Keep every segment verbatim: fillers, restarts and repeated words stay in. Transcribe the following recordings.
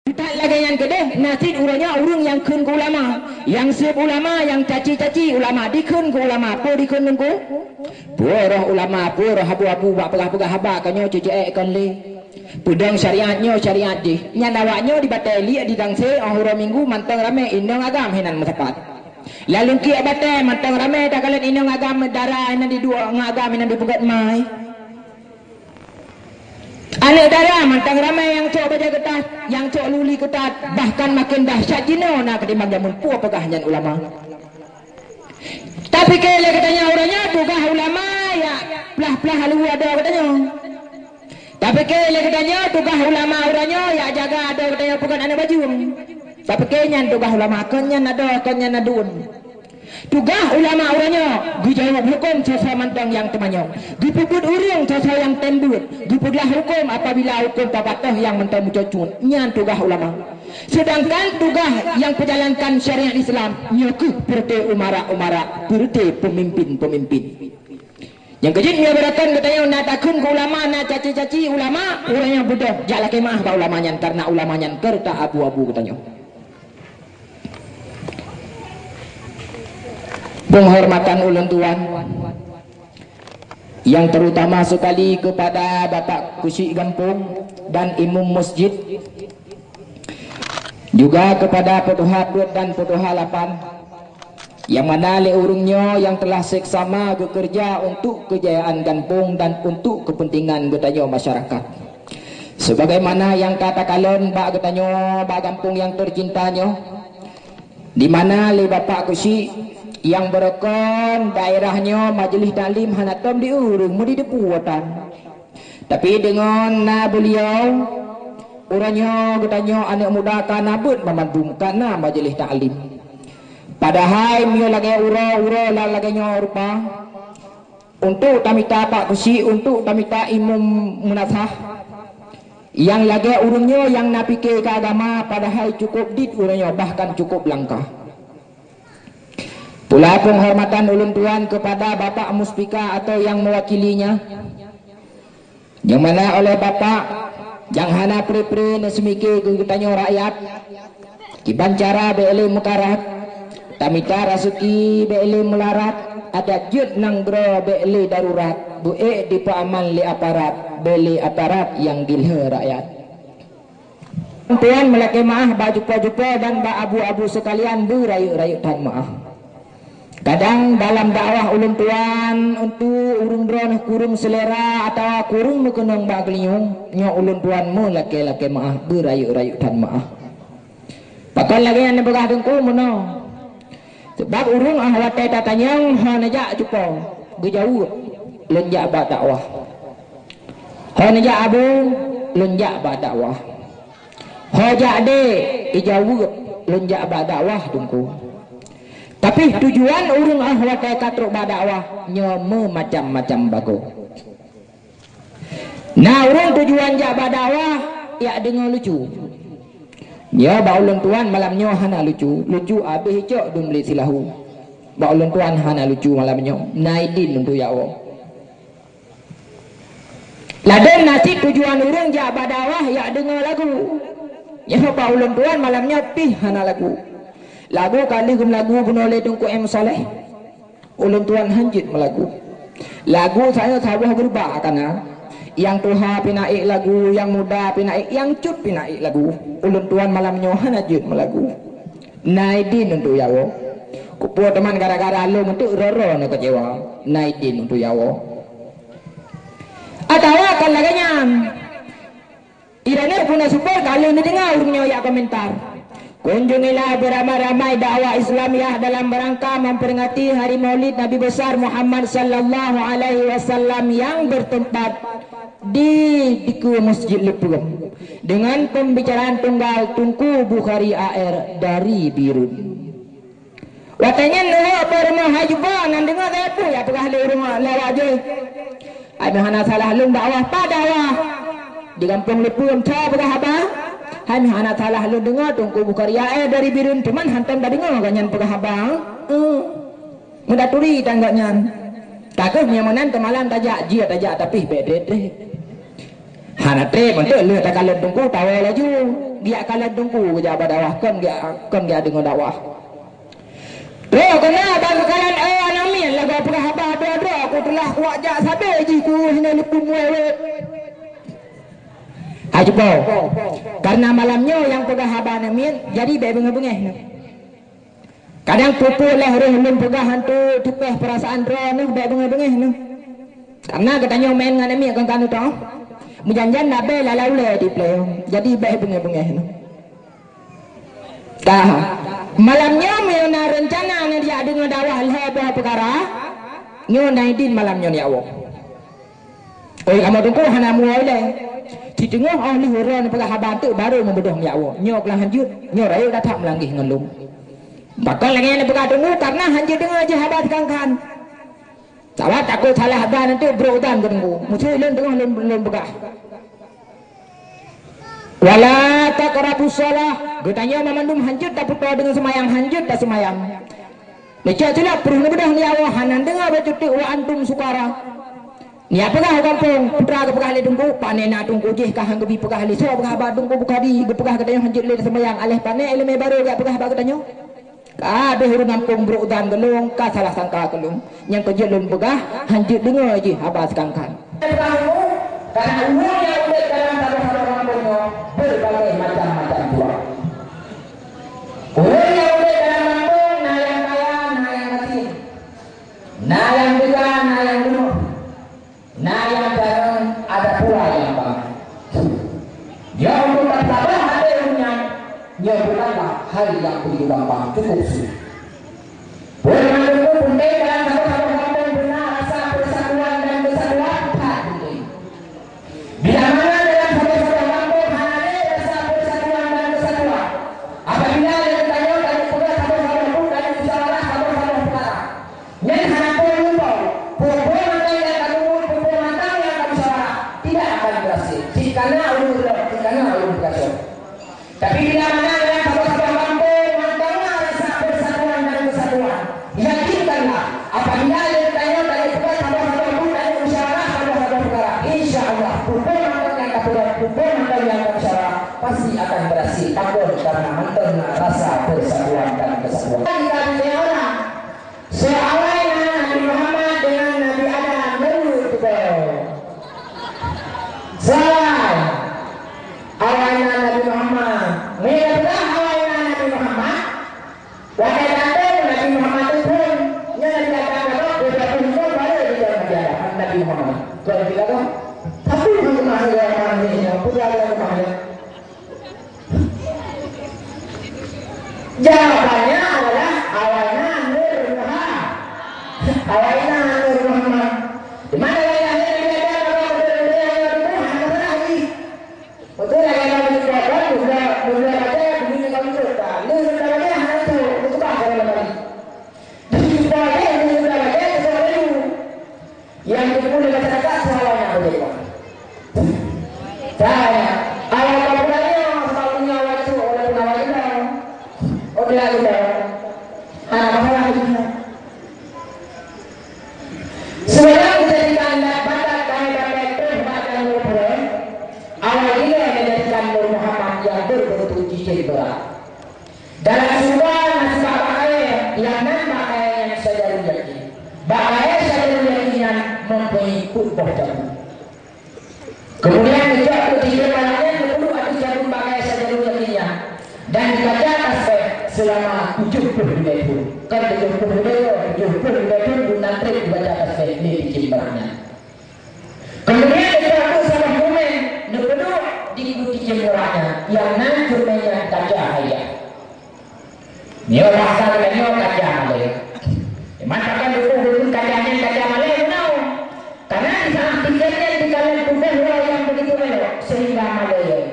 That lagée nyan keudeh, na cit uroe nyoe ureuëng nyang kheun keu ulama, nyang seb ulama, nyang caci-caci ulama, dikheun keu ulama, peue dikheun Teungku? Peue roh ulama, peue roh abu-abu bak peugah-peugah haba ka nyoe cucuk ék kon lé. Peudong syariat nyoe syariat jih. Nyan awak nyoe di batée liek di Tangse, óh uroe Minggu mantong ramé inong agam hinan meusapat. Lalu kiek batée mantong ramé takalon inong agam dara hinan di duek ngon agam hinan di peugét mai. Aneuëk dara mantong ramé nyang cok bajée geutas, nyang cok luli keutat, bahkan maken dahsyat jinoe na keutimang jameun peue peugah nyan ulama. Tapike lé geutanyoe uroe nyoe tugaih ulama ya plah-plah alu adoe geutanyoe. Tapike lé geutanyoe tugaih ulama uroe nyoe ya jaga adoe geutanyoe peugét aneuëk bajeuem. Tapike nyan tugaih ulama kon nyan adoe kon nyan aduen. Tugaih ulama uroe nyoe geujaweueb huköm soe-soe mantong nyang teumanyong, geupeubuet ureuëng soe-soe nyang tem beuet, geupeuglah huköm apabila huköm peubatoh nyang mantong meucocok. Nyan tugaih ulama. Seudangkan tugaih nyang peujalankan syariat Islam nyoe kheueh peureuté umara-umara, peureuté peumimpén-peumimpén. Nyang keujeuet nyoe beurakan geutanyoe na takheun keu ulama, na caci-caci ulama, ureuëng nyang beudôh jak lakée meuáh bak ulama nyan kareuna ulama nyan keu reuta abu-abu geutanyoe. Penghormatan ulôn tuan yang terutama sekali kepada Bapak Keuchik Gampông dan Imum Masjid, juga kepada Peutuha Peuet dan Peutuha Lapan, yang mana lé ureuëng nyoe yang telah seksama geukeureuja untuk keujayaan gampông dan untuk keupeuntengan geutanyoe masyarakat. Sebagaimana nyang ka takalon bak geutanyoe bak gampông nyang teucinta nyoe, di mana lé Bapak Keuchik nyang beurokon daerah nyoe majeulih taklim hana tom di ureuëng meudi deupue tan. Tapi deungon na beuliau, uroe nyoe geutanyoe aneuëk muda ka na beuet banmandum ka na majeulih taklim. Padahai meunyoe lagée uroe-uroe la-, lagée nyoe rupa, untuk tamita Pak Keuchik, untuk tamita imum meunasah, nyang lagée ureuëng nyoe nyang na pike keu agama, padahai cukup dit uroe nyoe, bahkan cukup langka. Pula penghormatan ulôn tuan kepada Bapak Muspika atau yang mewakilinya, nyang mana oleh Bapak nyang hana pre-pre neuseumike keu geutanyoe rakyat, kiban cara bék lé meukarat, tamita raseuki bék lé meularat, adat jeuet nanggroe bék lé darurat, beuék dipeuaman lé aparat, bék lé aparat nyang dilhée rakyat. Tuan meulakée meuáh bak jupo-jupo dan bak abu-abu seukalian beurayeuk-rayeuk that meuáh. Kadang dalam dakwah ulôn tuan untuk ureuëng droeneuh kureueng seulera atawa kureueng meukeunong bak geulinyueng, nyoe ulôn tuan meulakée-lakée meuáh beurayeuk-rayeuk that meuáh. Pakon lagée nyang neupeugah Teungku meunoe? Sabab ureuëng óh watée tatanyong hana jak jupo, geujaweueb lôn jak bak dakwah. Hana jak abu, lôn jak bak dakwah. Ho jak dek, ijaweueb lôn jak bak dakwah Teungku. Tapi tujuan ureuëng óh watée ka trok bak dakwah nyoe meumacam-macam bagoe. Na ureuëng tujuan jak bak dakwah jak deungoe lucu. Nyoe bak ulôn tuan malam nyoe hana lucu, lucu abéh icok dum lé silahu. Bak ulôn tuan hana lucu malam nyoe, na idin untuk jawoe. Ladôm na cit tujuan ureuëng jak bak dakwah jak deungoe lagu. Nyoe bak ulôn tuan malam nyoe pih hana lagu. Lagu ka lheueh geumeulagu bunoe lé Teungku M Saleh. Ulôn tuan hanjeuet meulagu. Lagu sayoe saboh geuruba kana. Nyang tuha pih na ék lagu, nyang muda pih na ék, nyang cut pih na ék lagu. Ulôn tuan malam nyoe hana jeuet meulagu. Na idin untuk jawoe. Kupeue teuma gara-gara lôn untuk roro na keucewa. Na idin untuk jawoe. Atawa kon lagée nyan. Iréneh puna super ka lheueh neudeungoe ureuëng nyoe jak komentar. Kunjungilah beramai-ramai dakwah Islamiah dalam rangka memperingati Hari Maulid Nabi Besar Muhammad sallallahu alaihi wasallam yang bertempat di dikeue Masjid Leupeuem dengan pembicaraan tunggal Teungku Bukhari A R dari Bireuen. Watée nyan neuhok bak rumoh hai jumpa ngon deungoe sapeue nyang peugah lé ureuëng lawak jih. Hai meuh hana salah lôn dakwah, pat dakwah di gampông Leupeuem, soe peugah haba? Hai meuh hana salah lôn deungoe Teungku Bukhari A R dari Bireuen, cuman hántom tadeungoe gobnyan peugah haba. Eh, meudaturi tan gobnyan. Ka kheueh meunyoe meunan teumalam tajak, jeuet tajak, tapi bék treb-treb. Hana treb, mantong lheueh takalon teungku, tawoe laju. Geujak kalon teungku, geujak bak dakwah, kon geujak, kon geujak deungoe dakwah. Trok keunan bak geukalon, eh, aneuk miet, lagak peugah haba droe-droe, ku teulah kuat jak sabe jih ku hina lipum wewet. Hai cuba. Karena malam nyoe nyang peugah haba aneuk miet, jadi bék beungéh-beungéh nyoe. Kadang peue-peue lheueh lôn peugah hantu teupeh peurasaan droeneuh, bék beungéh-beungéh nyoe. Karena geutanyoe meu'en ngon aneuk miet kon kanu toh. Meujan-jan na bée lala ulée di pleng. Jadi bék beungéh-beungéh nyoe. Ka. Malam nyoe meunyoe na reuncana neujak deungoe dakwah lhée boh peukara, nyoe na idin malam nyoe neujak woe. Oi, kamoe teungku hana muwoe lé. Siteungoh óh lheueh uroe neupeugah haba teuk barô meubeudôh neujak woe. Nyoe keulah hanjeuet, nyoe rayeuk that-that meulangeh ngon lôn. Pakon lagée nyan neupeugah teungku, karena hanjeuet deungoe jih haba teukan-kan. Sabab takot salah haba nanti brok dan keu teungku. Meuseu lôn teungoh lôn, lôn peugah. Wala taqrabus shalah. Geutanyoe banmandum hanjeuet tapeutoe deungon seumayang, hanjeuet taseumayang. Neucok silop pruh neubeudôh neujak woe, hana neudeungoe bacut teuk wa antum sukara. Neujak peugah u gampông, peue geupeugah lé teungku, pane na teungku jih ka han geubi peugah lé soe peugah haba teungku Bukhari, geupeugah geutanyoe hanjeuet lé taseumayang, aléh pane iéleumé barô geujak peugah bak geutanyoe. Ka deuh ureuëng gampông brok dan keu lôn, ka salah sangka keu lôn. Nyang keujeuet lôn peugah, hanjeuet deungoe jih haba seukan-kan. Karena ureuëng nyang udeb dalam saboh-saboh gampông nyoe berbagai macam-macam jua. Ureuëng nyang udeb dalam gampông na nyang kaya, na nyang gasien, na nyang teuga, na nyang geumoh. Na nyang jarang, ada pula nyang bangai. Nyoe untuk tasaboh até ureuëng nyan, nyoe bukanlah hal yang begitu gampang, cukup sulit. Peue meunan teungku, peunteng dalam saboh-saboh gampông beuna rasa persatuan dan kesatuan that peunteng. Bila mana dalam saboh-saboh gampông hana lé rasa persatuan dan kesatuan, apabila lé geutanyoe tanyoe peugah saboh-saboh buet dan musyawarah saboh-saboh peukara, nyan hana peue lumpau, peue-peue mantong nyang tapeubuet, peue-peue mantong nyang tamusyawarah, tidak akan berhasil. Cit kana ulôn lom, cit kana ulôn peugasoe. Tapi bila mana nyang saboh-saboh gampông mantong na rasa persatuan dan kesatuan, yakinkanlah, apabila lé geutanyoe tanyoe peugah saboh-saboh buet, tanyoe musyawarah saboh-saboh peukara, insya Allah, peue-peue mantong nyang tapeugah, peue-peue mantong nyang tamusyawarah, pasti akan berhasil. Pakon? Karena mantong na rasa persatuan dan kesatuan. Kita bicara Soe awai na Nabi Muhammad deungon Nabi Adam, nurut teupeue. Soe awai? Awai na Nabi Muhammad. Meunyoe peugah awai na Nabi Muhammad, watée datang Nabi Muhammad teuphon, nyan Nabi Adam ka trok, dua ratus lima puluh baru dijaweueb Nabi Adam, Nabi Muhammad. Kon Nabi Adam. Tapi hikmah dia, hikmah dia, peugah dia hikmah dia. Jawabannya adalah awalnya Nur Muhammad. Awalnya Nur Muhammad. Di mana lahir Nabi Adam, kalau betul-betul yang Nabi Muhammad, kata lagi. Betul lah, yang Nabi Adam, mula, mula baca, bunyi Nabi Musa. Lalu mula baca, hana tu, mengubah kalau Nabi. Di situ baca, mula baca, sesuatu. Nyang teupeu lé masyarakat soe awai na beudôh. Saya, awai na beudôh nyoe, sabab nyoe awai cok, walaupun awai inong. Oh, dia inong. Hana masalah itu. Sebelum dijadikan bakat kami pakai terhadap Nur Muhammad, awai dia dijadikan Nur Muhammad yang berbentuk cincin berat. Dalam syeuruga na sibak bak kayée, nyang nan bak kayée nyan syajarul yakin. Bak kayée syajarul yakin nyan mempunyai peuet boh cabeueng. Keumudian, geujok keu tiga malam nyan geupeuduek ateueh cabeueng bak kayée syajarul yakin nyan, dan dikaca tasbeh seulama tujoh ploh ribée thon. Kon tujoh ploh ribée, tujoh ploh ribée thon guna treb dibaca tasbeh lé cicém beurah nyan. Keumudian, geucok saboh ceureumen neupeuduek di kubu cicém beurah nyan, nyang nan ceureumen nyan kaca hayat. Nyoe basa geutanyoe kaca malée. Teuma takon teungku, kaca nyan kaca malée meunoe. Karena di saat cicém nyan dikalon tuboh droe nyang begitu elok, sehingga malée.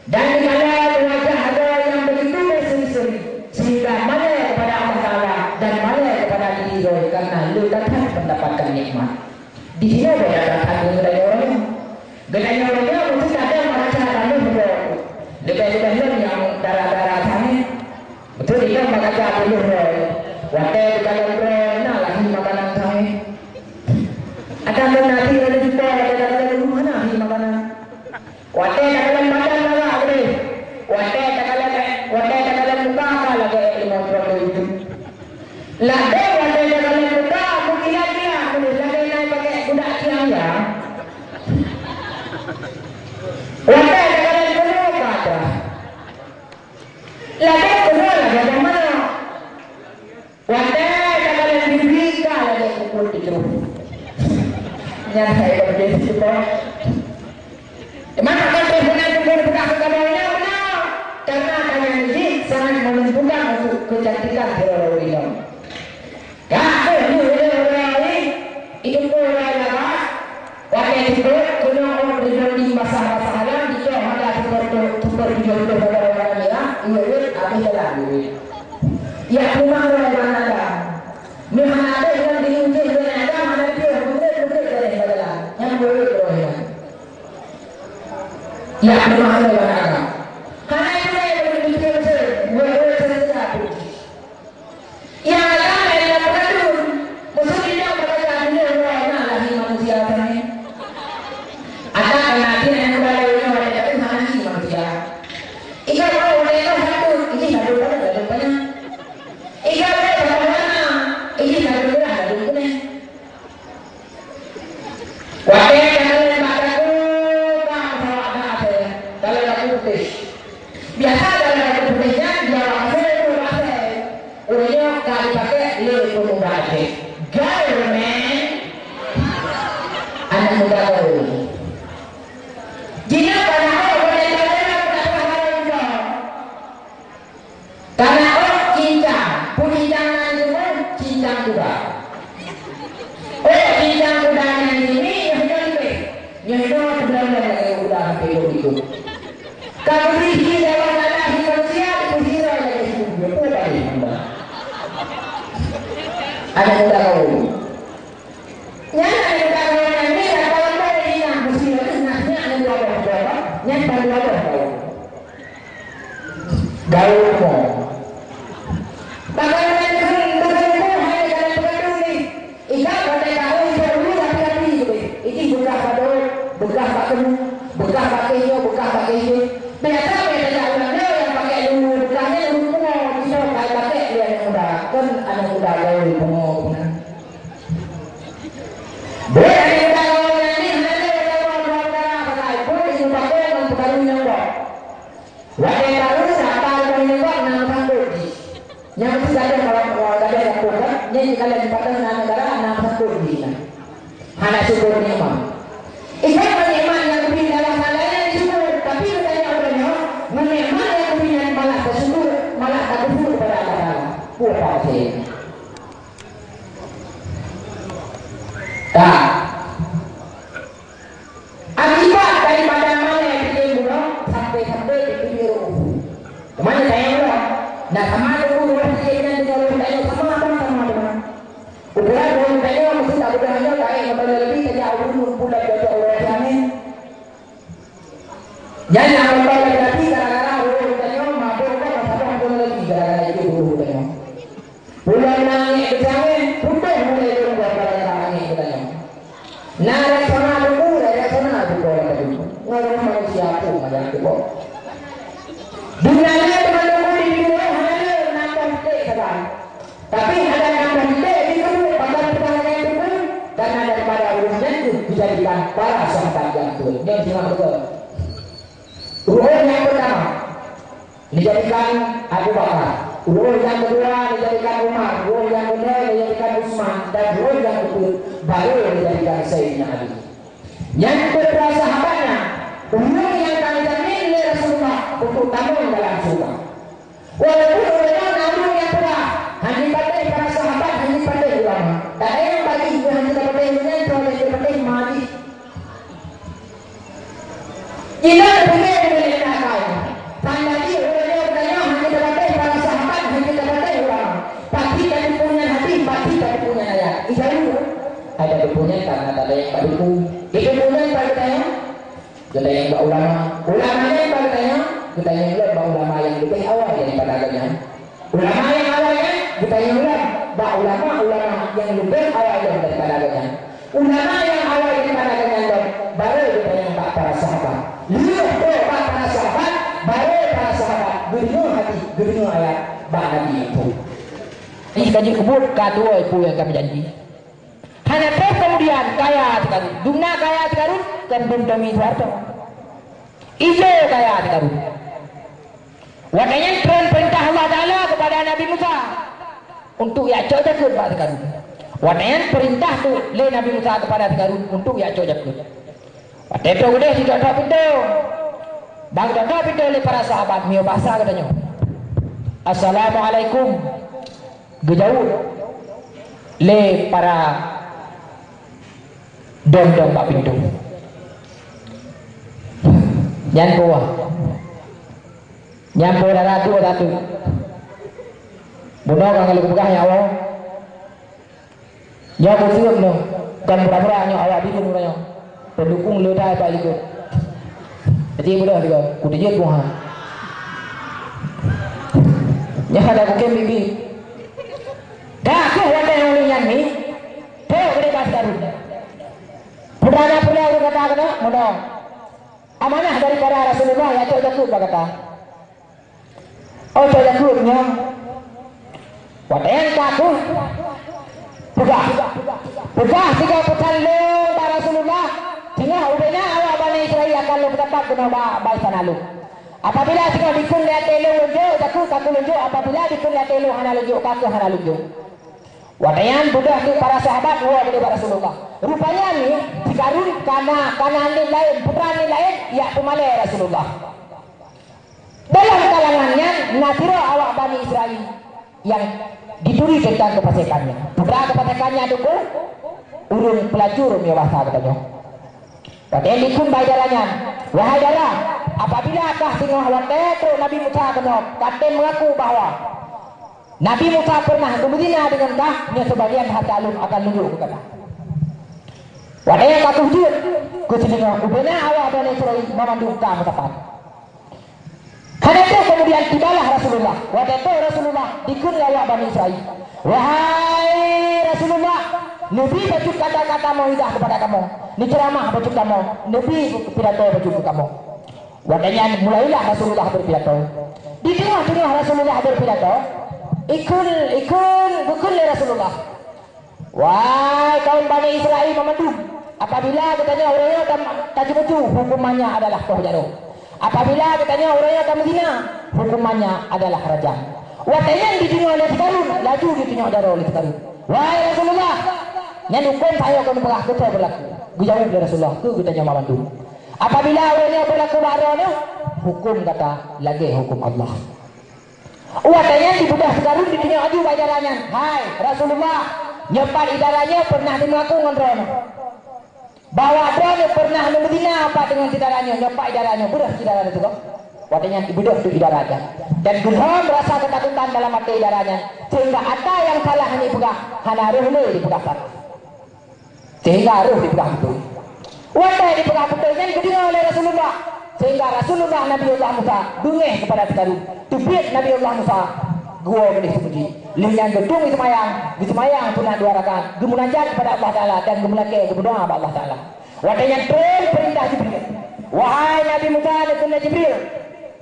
Dan dikala wajah droe nyang begitu berseri-seri, sehingga malée kepada Allah Taala dan malée kepada diri droe, karena le that-that mendapatkan nikmat. Di sinoe beda that-that deungon geutanyoe ureuëng nyoe. Geutanyoe ureuëng nyoe meusti kadang merasa taloh droe. Leubeh-leubeh lom nyang dara-dara sangat. Beutôi, inong bak kaca taloh droe. Watée geukalon droe, na lah hi makanan sangat. Ada pun nasi ada jumpa, ada, ada, ada, ada, mana hi makanan. Lagèe keunoe lagèe jameun. Watèe takalon bibri ka lagèe kukut teucrôh. Nyan hai beureuti sipon. Teuma takon teuh meunan teupeugah keu kamoe nyan meunan. Karena tangan jih sangat menentukan untuk kecantikan sidroe ureueng inong. Ka kheueh lheueh lé uroe nyan, jiteupeue uroe nyan bah, watèe jipeuet keunoe ôn rijonding basah-basah alam, jicok mata super tu-, super tujoh ploh saboh warna mirah, iwet-wet habéh jalan iwet. Jak peurumoh uroe ban Adam. Meuhana deh ngon diuncéh lé Adam, hana piôh, beungét-beungét gadeh bak jalan. Nyan iwet uroe nyan. Jak peurumoh uroe ban Adam. Hana iwet-wet, iwet-wet, iwet-wet. Nyang agam nyang peukadun, maksud inong meuraja meunyoe droe na lahé manusia sabe. Ada keunatin nyang muda lawét nyoe watèe teuh hana lahé manusia. Iga droe watèe nyoe satu, ini satu pada satu banyak. Iga droe satu warna, ini satu merah satu kuning. Watèe takalon bak dagu, ka meusawa that asèe, dalam dagu putéh. Biasa dalam dagu putéh nyan, di awak asèe, di awak asèe. Ureueng nyoe ka jipakék lé peumuda Aceh. Gaul, man. Aneuk muda gaul. Jinoe ka na ôk, boleh gaul, ka na ôk. Ka na ôk cincang, peue cincang nan teuma? Cincang kuda. Ôk cincang kuda nyan jih nyoe nyoe leubeh. Nyoe nyoe sebelah-belah lagèe kuda sampoe ôk ikôt. Ka geubri hi lewat dadah hi manusia, geubri hi lagèe hi kuda. Peue padum kuda? Aneuk muda gaul. Nyan aneuk muda gaul nyan, nyan dak gaul nyan, nyan meusti nyan, nyan, nyan dua boh gaul. Nyan ban dua boh gaul. Gaul mo. Bagaimana keuhun, keuhun mo hai dalam peugah ni? Ikat watèe gaul, ikat dulu rapi-rapi gitu. Ini beukah bak dot, beukah bak keumu, beukah bak keuh nyoe, beukah bak keuh nyoe. Biasa, biasa ureueng nyoe nyang pakai dulu beukah nyan ureueng pungo, gitu, kai pakai lé aneuk muda. Kan aneuk muda gaul pungo, pungo. Beuet aneuk muda gaul nyan ni hana lé gaul dua peukara sagai, beuet ilmu pakoe ngon peukaru nyang gob. Watèe karu rata lé nyang gob na meusanggôt jih. Nyang meusti gadôh bak, bak gadôh lakoe kan, nyan jikalon sipat na neugara na meusanggôt jih nyan. Hana syukur nikmat. Ikan nikmat nyang geubri Allah Taala nyan syukur, tapi geutanyoe uroe nyoe, ngon nikmat nyang geubri nyan malah tasyukur, malah takufur kepada Allah Taala. Peue pasai? Ka. Akibat daripada malèe bikin bunoe, sampai-sampai dipilih roh. Teuma tanyong lom, na sama deungon roh bikin nyan deungon roh tanyoe sama, sama, sama, sama. Ukuran roh tanyoe meusti tabeudôh nyoe taék meuteuleubi tajak ureueng bulan jatuh ureueng jamé. Nyan nyang meuteuleubi gara-gara roh tanyoe mabök, mabök, mabök, mabök lagi gara-gara itu roh tanyoe. Ulôn na angék geutanyoe, putôh mulai lôn buat gara-gara angék geutanyoe. Na rasa na buku, rasa na buku, rasa buku. Ngon manusia pun banyak buku. Duna nyoe teuma buku di dunia hana le nambah titik sagai. Tapi ada nambah titik di kubu, pasal bukan hanya buku, karena daripada ureueng nyan dijadikan para sahabat yang tuan. Nyoe simak betul. Ureueng nyang pertama, dijadikan Abu Bakar. Ureueng nyang kedua dijadikan Umar, ureueng nyang ketiga dijadikan Utsman, dan ureueng nyang keempat baru dijadikan Sayyidina Ali. Nyan keu para sahabat nyan, ureueng nyang ka geujamin lé Rasulullah untuk tamong dalam syeuruga. Walaupun ureueng nyan na ureueng nyang peugah, hana jipatéh para sahabat, hana jipatéh ulama. Tapi nyang bagi hana jipatéh nyan, hana jipatéh mati. Jinoe pike deungon lé akai. Tanda jih ureueng nyoe geutanyoe hana tapatéh para sahabat, hana tapatéh ulama. Pati ka teupeue nyan hadis, pati ka teupeue nyan ayat. Ijaweueb. Hai ka teupeue nyan karena tanda nyang ka teupeue. Jiteupeue nyan bak geutanyoe, geutanyoe bak ulama. Ulama nyan bak geutanyoe, geutanyoe lom bak ulama nyang leubeh awai daripada geutanyoe. Ulama nyang awai nyan, geutanyoe lom bak ulama-ulama nyang leubeh awai lom daripada geutanyoe. Ulama nyang awai daripada geutanyoe lom, baru geutanyoe bak para sahabat. Lheueh trok bak para sahabat, baru para sahabat geudeungoe hadis, geudeungoe ayat bak Nabi itu. Nyoe ka jeuet keubuet ka tuwoe peue nyang ka meujanji. Hana treb keumudian kaya teukarun. Dumna kaya teukarun, kon dum Tommy Soeharto. Ijo kaya teukarun. Watèe nyan tren peurintah untuk jak cok jakeuet bak si Karun. Watée nyan peurintah teuk lé Nabi Musa keupada si Karun untuk jak cok jakeuet. Watée trok udeh jitôk-tôk pintoe. Ban jitôk-tôk pintoe lé para sahabat, meunyoe basa geutanyoe, "Assalamualaikum," geujaweueb lé para dong-dong bak pintoe. Nyan peue? Nyan peue dara tu, dara tu. Bunoe ka ngaleueng peugah, ya Allah. Nyoe keu seuem nyoe, kon pura-pura nyoe awak bileueng uroe nyoe. Peudukong leudai bak likot. Jadi beudôh tiga, kuteujeuet buha. Nyoe ada kukem bibi. Dah keuh watée nyoe nyan ni, trok keudeh bak si Karun. Peudara-peudara ureuëng gata keunoe, meunoe. Amanah daripada Rasulullah nyang cok jakeuet bak gata. Oh, cok jakeuet nyoe. Watée nyan ka keuh peugah. Peugah sigoe peusan lôn bak Rasulullah, teungoh ubena awak Bani Israel akan lôn peusapat keunoe bak, bak istana lôn. Apabila teungoh dikheun lé até lôn lôn jok, ka keuh ka keuh lôn jok, apabila dikheun lé até lôn hana lôn jok, ka keuh hana lôn jok. Watée nyan beudôh keuh para sahabat woe keudeh bak Rasulullah. Rupanya ni si Karun ka na, ka na aneuëk laén, putra aneuëk laén, jak peumalée Rasulullah. Dalam kalangan nyan na sidroe awak Bani Israel nyang dituri teuntang keupasiekan nyan. Peue keupasiekan nyan tu keuh? Ureuëng peulacur meunyoe basa geutanyoe. Watée dikheun bak dara nyan, "Wahai dara, apabila kah singoh watée trok Nabi Musa keunoe ka tem meungaku bahwa Nabi Musa pernah geubeuzina deungon kah, nyoe seubagian hareuta lôn akan lôn jok keu gata." Watée nyan ka keuh jeuet keu si singoh ubena awak Bani Israel, mamandum ka meusapat. Hana trok keumudian tibalah Rasulullah. Watée trok Rasulullah dikheun lé awak Bani Israel, "Wahai Rasulullah, neubi bacut kata-kata mauizah keupada kamoe, neuceuramah bacut kamoe, neubi pidato bacut keu kamoe." Watée nyan mulailah Rasulullah beurpidato. Di teungoh-teungoh Rasulullah beurpidato, ikheun, ikheun, geukheun lé Rasulullah, "Wahai kaum Bani Israel mamandum, apabila geutanyoe uroe nyoe tam-, tajeumuju, hukumannya adalah poh jaroe. Apabila geutanyoe uroe nyoe tameuzina, hukumannya adalah rajam." Watée nyan dideungoe lé si Karun, laju jitunyok jaroe lé si Karun. "Wahai Rasulullah, nyan huköm sayoe keuneuk peugah keu soe beurlaku?" Geujaweueb lé Rasulullah, "Keu geutanyoe mamandum. Apabila uroe nyoe beurlaku bak droeneuh, huköm gata lagée huköm Allah." Watée nyan dibeudôh si Karun, ditunyok laju bak dara nyan, "Hai Rasulullah, nyoe pat dara nyoe pernah jimeungaku ngon droeneuh bahwa droeneuh pernah neumeuzina pat deungon si dara nyoe, nyoe pat dara nyoe, beureuh si dara nyoe sigoe." Watée nyan dibeudôh teuk dara nyan, dan geulhom rasa keutakutan dalam até dara nyan, sehingga ata nyang salah nyan jipeugah hana rhoh lé jipeugah salah. Sehingga rhoh dipeugah beutôi. Watée dipeugah beutôi nyan geudeungoe lé Rasulullah, sehingga Rasulullah Nabiullah Musa beungéh keupada si Karun. Teubiet Nabiullah Musa geuwoe keudeh seumeujid. Lheueh nyan geutueng geuseumayang, geuseumayang sunat dua rakaat, geumunajat keupada Allah Taala dan geumeulakée geumeudoá bak Allah Taala. Watée nyan trön peurintah Jibril, "Wahai Nabi Musa," neukheun lé Jibril,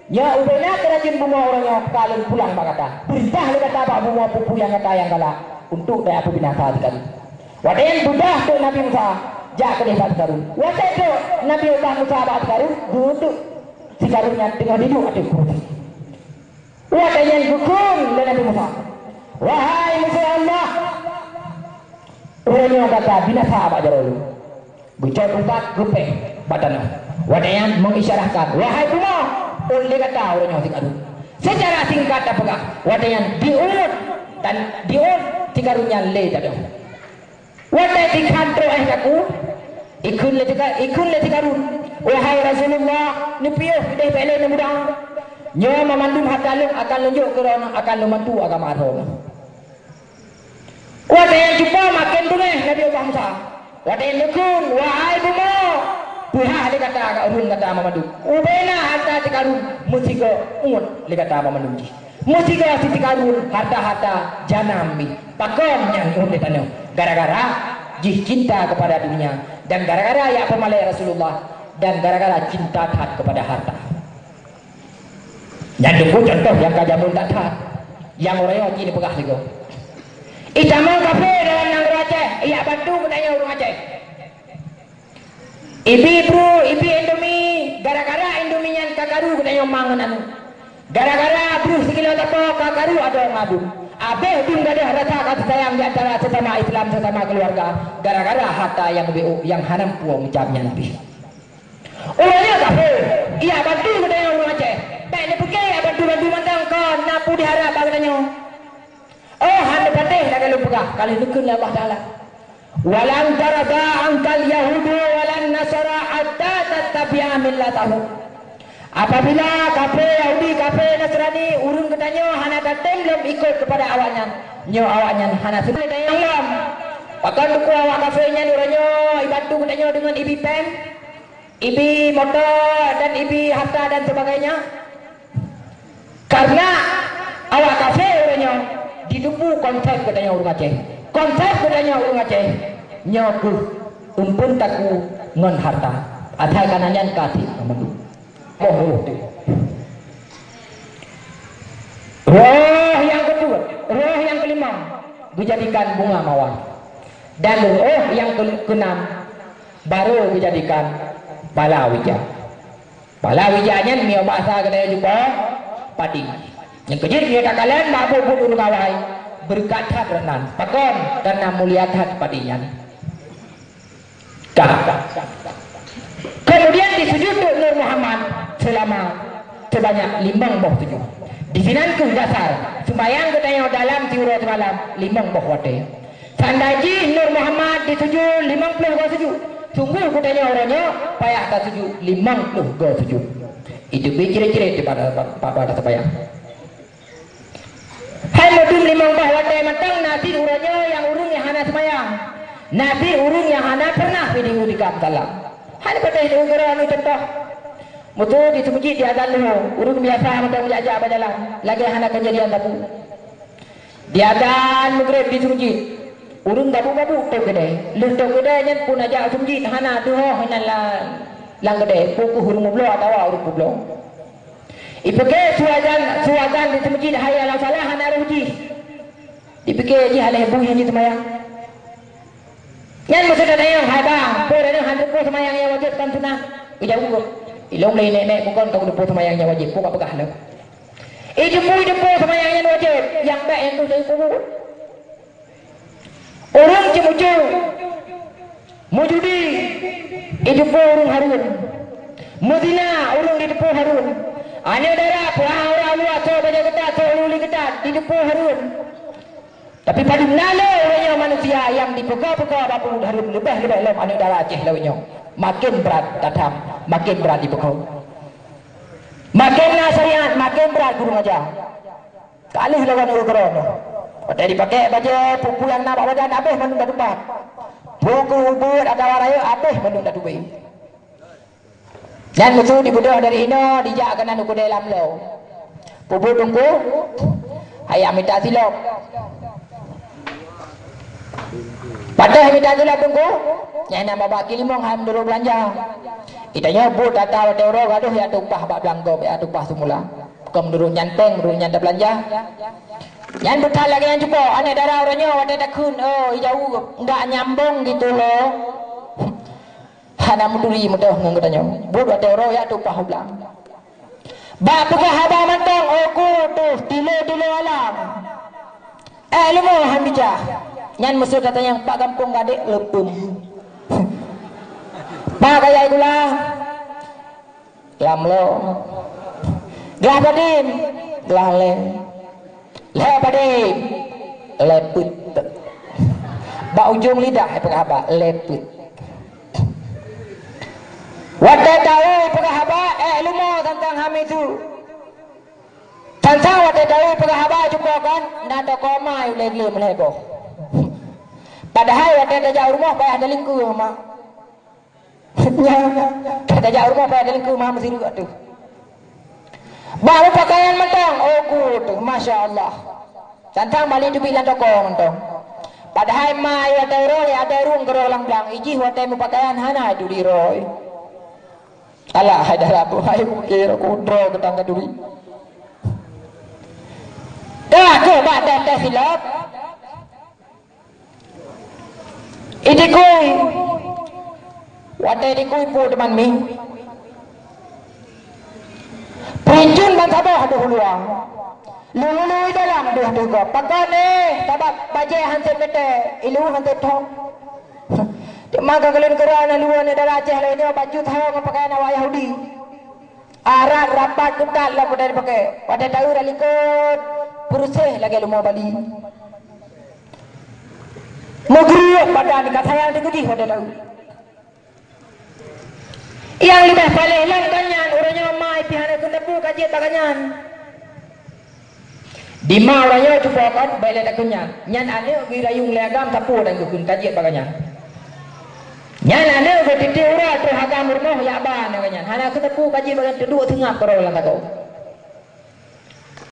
"nyoe ubena keurajeuen bumoe uroe nyoe ka lôn pulang bak gata. Peurintah lé gata bak bumoe peue-peue nyang gata nyang galak, untuk daya peubinasa si Karun." Watée nyan beudôh teuk Nabi Musa jak keudeh bak si Karun. Watée trok Nabi Allah Musa bak si Karun, geuduek si Karun nyan teungoh jiduek ateueh kurusi. Watée nyan geukheun lé Nabi Musa, "Wahai musoh Allah, uroe nyoe gata binasa bak jaroe lôn." Geucok tungkat geupéh bak tanoh. Watée nyan meuisyarahkan, "Wahai bumoe, ôn lé gata uroe nyoe si Karun." Seucara singkat tapeugah, watée nyan diôt dan diôt si Karun nyan lé tanoh. Watée jikhan troh éh saku, ikheun lé si Ka-, ikheun lé si Karun, "Wahai Rasulullah, neupiôh keudeh bék lé neumudang. Nyoe mamandum hareuta lôn akan lôn jok keu droeneuh, akan lôn bantu agama droeneuh." Watée nyan cupa maken beungéh Nabi Allah Musa. Watée nyan neukheun, "Wahai bumoe, peuhah lé gata keu ureuëng gata mamandum. Ubena hareuta si Karun meusigoe uet lé gata mamandum jih. Meusigoe si Karun hareuta-hareuta jahanam jih. Pakon nyang uet lé tanoh? Gara-gara jih cinta keupada dunia, dan gara-gara jak peumalée Rasulullah, dan gara-gara cinta that keupada hareuta." Nyan teungku contoh nyang ka jameun that-that, nyang uroe nyoe cit neupeugah sigoe. Itamong kafé dalam nanggroe Aceh, ijak bantu geutanyoe ureuëng Aceh. Ibi breuh, ibi Indomie, gara-gara Indomie nyan ka karu geutanyoe ma ngon aneuk. Gara-gara breuh sikilo sapo ka karu adoe ngon aduen. Abéh dum gadôh rasa kasih sayang di antara sesama Islam, sesama keluarga, gara-gara harta nyang ubé-uk nyang hana mampu meucam nyan pih. Ureuëng nyoe kafé, jak bantu geutanyoe ureuëng Aceh. Bèk neupiké jak bantu-bantu mantong kon na peue diharap bak geutanyoe. Oh, hana patéh lagèe lôn peugah, ka lheueh neukheun lé Allah Taala. "Walan tarda ankal yahudu walan nasara hatta tattabi'a millatahum." Apabila kafé Yahudi, kafé Nasrani, ureuëng geutanyoe hana tatem lom ikot keupada awaknyan, nyoe awaknyan hana seudeh tayang lom. Pakon teungku awak kafé nyan uroe nyoe ibantu geutanyoe deungon ibi péng, ibi moto, dan ibi harta dan sebagainya? Karena awak kafé uroe nyoe jiteupeue konsep geutanyoe ureuëng Aceh. Konsep geutanyoe ureuëng Aceh nyoe keuh eumpun takue ngon harta. Asai kana nyan ka cit mandum. Boh roh teuh. Roh nyang keudua, roh nyang keulimong geujadikan bunga mawar. Dan roh nyang keu-, keunam barô geujadikan palawija. Palawija nyan meunyoe basa geutanyoe jumpa padé. Nyang keujeuet meunyoe takalon bak buet-buet ureuëng awai, beureukat that roh nyan. Pakon? Karena mulia that padé nyan. Ka. Kemudian disujud untuk Nur Muhammad selama sebanyak limong boh sujud. Di sinan keuh dasar sumbayang geutanyoe dalam siuroe simalam limong boh watée. Tanda jih Nur Muhammad disujud limong ploh goe sujud. Sungguh geutanyoe uroe nyoe payah tasujud limong ploh goe sujud. Itu pih ciri-ciri daripada, daripada sumbayang. Hai meudum limong boh watée mantong na cit uroe nyoe nyang ureuëng nyang hana seumayang. Na cit ureuëng nyang hana pernah pih di-, di kam salam. Hana patéh di ukeue droe nyoe contoh. Meuseu di seumeujid di azan leuhô, ureuëng biasa mantong jak-jak bak jalan, lagée hana keujadian sapeue. Di azan Maghrib di seumeujid, ureuëng gabuk-gabuk tôb keudée. Lheueh tôb keudée nyan phon jak seumeujid hana teuhoh inan la-, lam keudée, peu keuh ureuëng meubloe atawa ureuëng peubloe. Ipiké su azan, su azan di seumeujid hayya 'alas shalah hana roh jih. Ipiké jih aléh bui nyang jiseumayang. Nyan maksud tanyoe hai bang, peue tanyoe han teupeue seumayang nyang wajéb kon sunah. Geujaweueb, ilôn lé nèk-nèk bukon ka teupeue seumayang nyang wajéb, peue ka peugah lom. Ijeupeue-jeupeue seumayang nyang wajéb, nyang bèk nyang tuh dari kubur. Ureuëng ceumeucue, meujudi, ijeupeue ureuëng hareuem. Meuzina, ureuëng jiteupeue hareuem. Aneuk dara, peuhah ureuëng luwa, soe bajée keutat, soe uli-uli keutat, jiteupeue hareuem. Tapi padum na lé ureuëng nyoe manusia nyang jipeuko-peuko bak peubuet hareuem leubeh-leubeh lom aneuk dara Aceh lawét nyoe. Maken brat tatham, maken brat jipeuko. Maken na syariat, maken brat guru ngajar. Ka lheueh lagée nyoe keudroe nyoe. Watée jipakék bajée, peue-peue nyang na bak badan habéh mandum tatupat. Peue keuh ubeut atawa rayeuk habéh mandum tatubée. Nyan meuseu jibeudôh dari inoe dijak keunan u keudée lam lom. Peue-peue teungku? Hayam mita silop. Patéh mita silop teungku? Nyan na babah kilimong hai meunurot beulanja. Geutanyoe buet ata watée uroe gadôh jak tumpah bak blang gob, jak tumpah seumula. Kon meunurot nyan péng, meunurot nyan tabeulanja. Nyan beuthat lagée nyan cupo, aneuk dara uroe nyoe watée takheun, "Oh, ijaweueb, ndak nyambong gitu loh." Hana meuturi meudoh ngon geutanyoe. Buet watée uroe jak tumpah u blang. Bak peugah haba mantong, "Oh, ku tuh, tilo-tilo alam." Eh, leumo han bijah. Nyan meuseu tatanyong bak gampông gadek leupem. Bak gaya gula. Lam lo. Glah padem. Glah lé. Lé padem. Lé peuet. Bak ujong lidah, eh, peugah haba, lé peuet. Watée tahu peugah haba, eh, leumo tantang hamisu. Tantang watée tahu peugah haba cupo kan, na toko ma ulée glé meulhée boh. Padahai watée tajak u rumoh payah talingkeue ma. Nyan, ka tajak u rumoh payah talingkeue ma meusireuk teuh. Bak meupakaian mantong, oh ku teuh, masya Allah. Tantang bali teubiet lam toko mantong. Padahai ma watée roe, watée rueng keudroe lam blang, ijih watée meupakaian hana turi roe. Alah, hai dara bu, hai mungkir, aku droe keudang ka turi. Dah, ke bak dah, dah silap. Idikui. Watée idikui peue teuma mi. Peuricun Saboh deuh luwa. Lulu i dalam deuh-deuh gob. Pakon eh, sabab bajée han sép neutée, ilu han sép thok. Teuma ka keuleuen keura na luwa ni dara Aceh laén nyoe baju thok ngon pakaian awak Yahudi. Arat rapat keutat lom watée jipakée. Watée taeu dak likot, peureuseh lagée lumoe Bali. Meugriek badan ka sayang teukeudih watée taeu. Nyang leubeh paléh lom gobnyan, uroe nyoe mai pih hana keuneuk ka jeuet bak gobnyan. Di ma uroe nyoe cuba kon, bèk lé takheun nyan. Nyan aneuk geurayong lé agam sapeue dan geukheun ka jeuet bak gobnyan. Nyan aneuk geutitip uroe troh agam rumoh yak ba aneuk gobnyan. Hana keuneuk ka jeuet bak gobnyan, teuduek seungab keudroe lam sagoe.